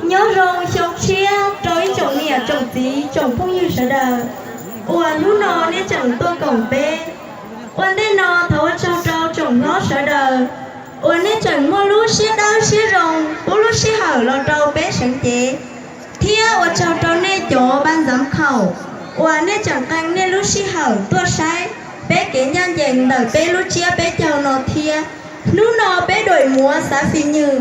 Nyob zoo xyoo tshiab rau ib tsoom niam tsoom txiv tsoom phooj ywg sawv daws uas hnub no nej tseem tuaj koom peb. Ua ntej no thov ua tsaug rau tsoom hlob sawv daws uas nej tseem muaj lub siab dawb siab zoo pub lub sij hawm los rau peb seev cev, thiab ua tsaug rau nej cov pab ntxav khaum uas nej tseem qee nej lub sij hawm tuaj saib peb kev ncaj ncees ntawm peb lub tsiab peb caug no thiab. Hnub no peb Duam Muav Xav Fim Nywm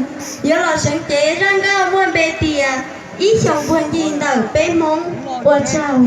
yuav los seev cev zaj nkauj muaj npe tias Ib xyoos puag ncig ntawm peb Hmoob. Ua tsaug.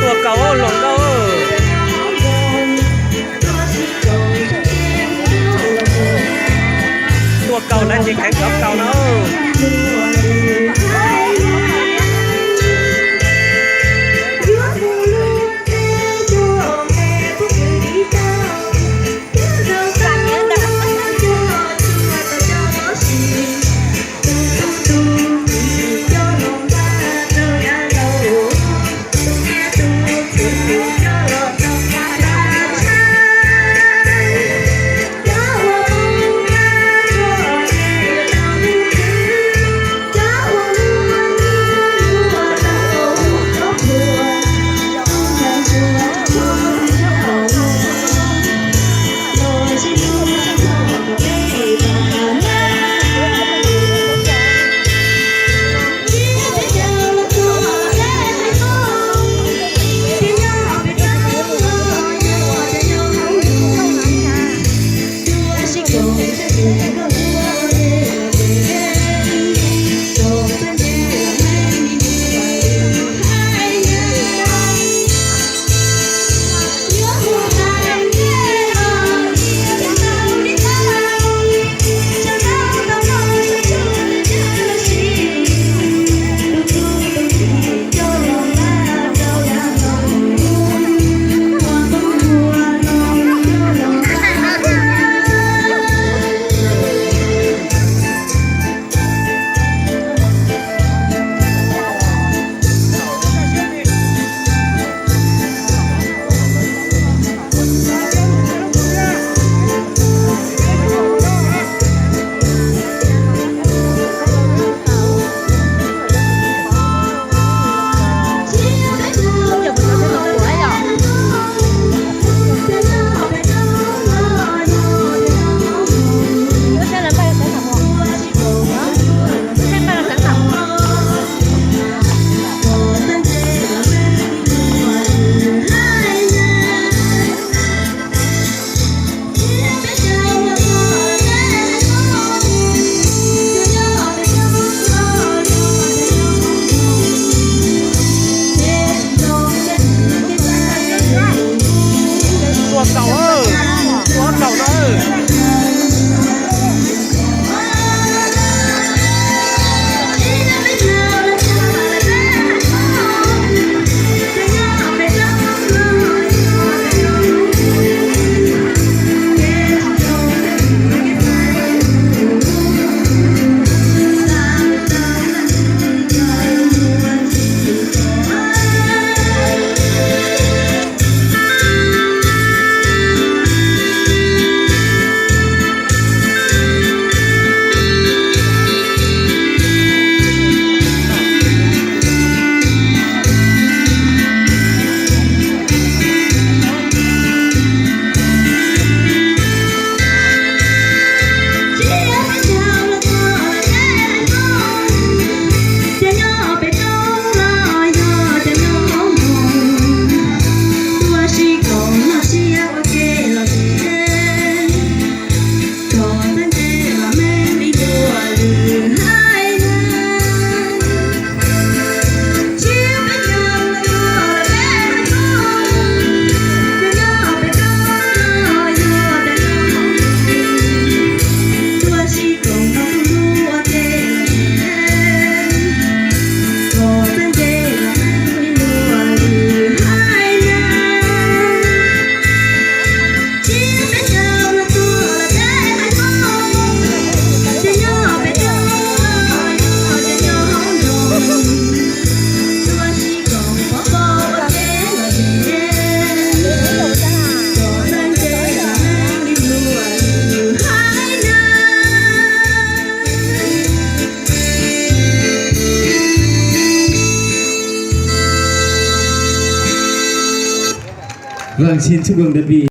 Tuaj kaus hluas nkauj. Tuaj kaus na, tsis kheev kaus kaus na. Vâng, xin chúc mừng đơn vị.